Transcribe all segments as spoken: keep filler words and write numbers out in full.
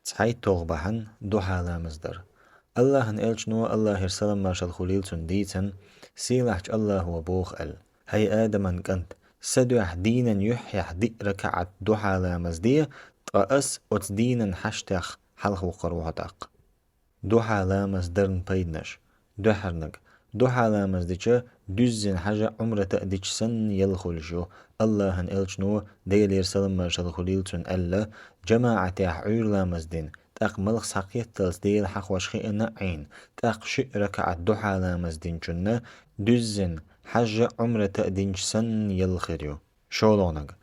ЦхьайтталгӀа бахьана духьа ламаз дар. АллахӀан элчано, АллахӀера салам-маршалла хуьлийла цунна, дийцина: «Сийлахьчу АллахӀа боху аьлла: „ХӀай Адаман кӀант, са дуьхьа дийнан юьххьехь диъ ракаӀат духьа ламаз де, ткъа ас оцу дийнан хьаштех хьалха воккхур ву хьо тӀаккха“». Духьа ламаз дарна пайданаш. Дуьххьарниг. Духьа ламаз дича, дуьззина хьажа, Ӏумрата а дича санна, яла хуьлуш ю. АллахӀан элчано, Делера салам-маршалла хуьлийла цунна, аьлла: «ЖамаӀатехь Ӏуьйра ламаз дина, тӀаккха малх схьакхетталц Дела хьахош хиъна а Ӏийна, тӀаккха шиъ ракаӀат духьа ламаз динчунна дуьззина хьажа, Ӏумрата а динчу санна, яла хир ю». ШолгӀаниг.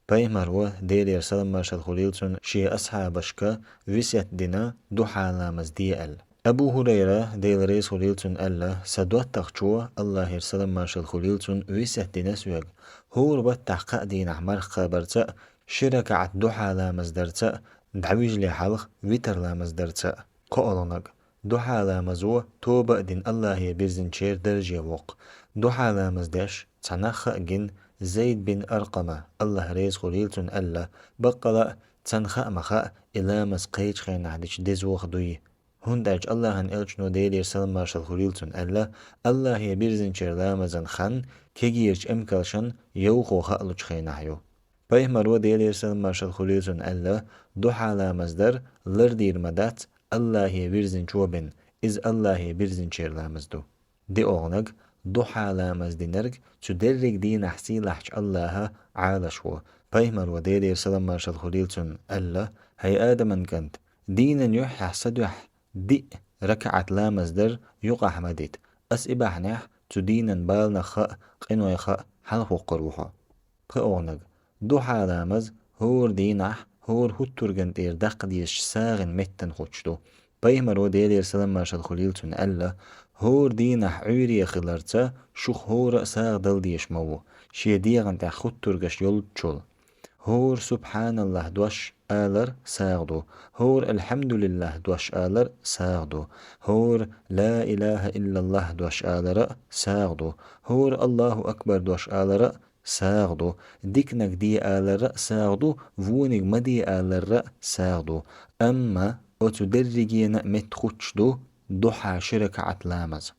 Пайхамаро, Делера салам-маршалла хуьлийла цунна, шен асхьабашка весет дина духьа ламаз де аьлла. Абу ХӀурайра, Дела реза хуьлийла цунна, аьлла: «Сан доттагӀчо, АллахӀера салам-маршалла хуьлийла цунна, весет дина соьга, хӀора баттахь кхаа дийнахь марха кхабарца а, ши ракаӀат духьа ламаз дарца а, дӀавижале хьалха витр ламаз дарца а». КхоалгӀаниг. Духьа ламазо тоба а дина АллахӀе бирзинчеран дарже воккху. Духьа ламаз деш цхьа нах хаа гина Зайд бин Аркъама, АллахӀ реза хуьлийла цунна, аьлла: «Баккъала а, царна хаа ма хаьа, и ламаз кхечу хенахь дича дезох дуй». ХӀунда аьлча АллахӀан элчано, Делера салам-маршалла хуьлийла цунна, аьлла: «АллахӀе бирзинчеран ламазан хан кегийрачу эмкалшна йовхо хаалучу хенахь ю». Пайхамаро, Делера салам-маршалла хуьлийла цунна, аьлла: «Духьа ламаз дар лардийр ма дац АллахӀе вирзинчо бен, иза АллахӀе бирзинчеран ламаз ду». ДиъолгӀаниг. Духьа ламаз динарг цу дерриг дийнахь сийлахьчу АллахӀа Ӏалаш ву. Пайхамаро, Делера салам-маршалла хуьлийла цунна, аьлла: «ХӀай Адаман кӀант, дийнан юьххьехь са дуьхьа диъ ракаӀат ламаз дар юкъахь ма дита. Ас и бахьанехь цу дийнан баланах хаа, къинойх хаа хьалха воккхур ву хьо». ПхоалгӀаниг. Духьа ламаз хӀора дийнахь хӀора хӀуттурган тӀера даккха дезачу сагӀина меттана хуттуш ду. Пайхамаро, Делера салам-маршалла хуьлийла цунна, аьлла: «ХӀора дийнахь Ӏуьйре хиларца шух хӀора а сагӀа дала дезаш ма ву, шен дегӀан тӀехь хӀуттургаш йолччул. ХӀора субхьаналлахӀ дош алар сагӀа ду, хӀора алхьамдулиллахӀ дош алар сагӀа ду, хӀора ла илахӀа иллаллахӀ дош алар а сагӀа ду, хӀора АллахӀу акбар дош алар а сагӀа ду, диканиг де алар а сагӀа ду, вониг ма де алар а сагӀа ду». Амма оцу дерригенан а метта хуттуш ду духьа ши ракаӀат ламаз.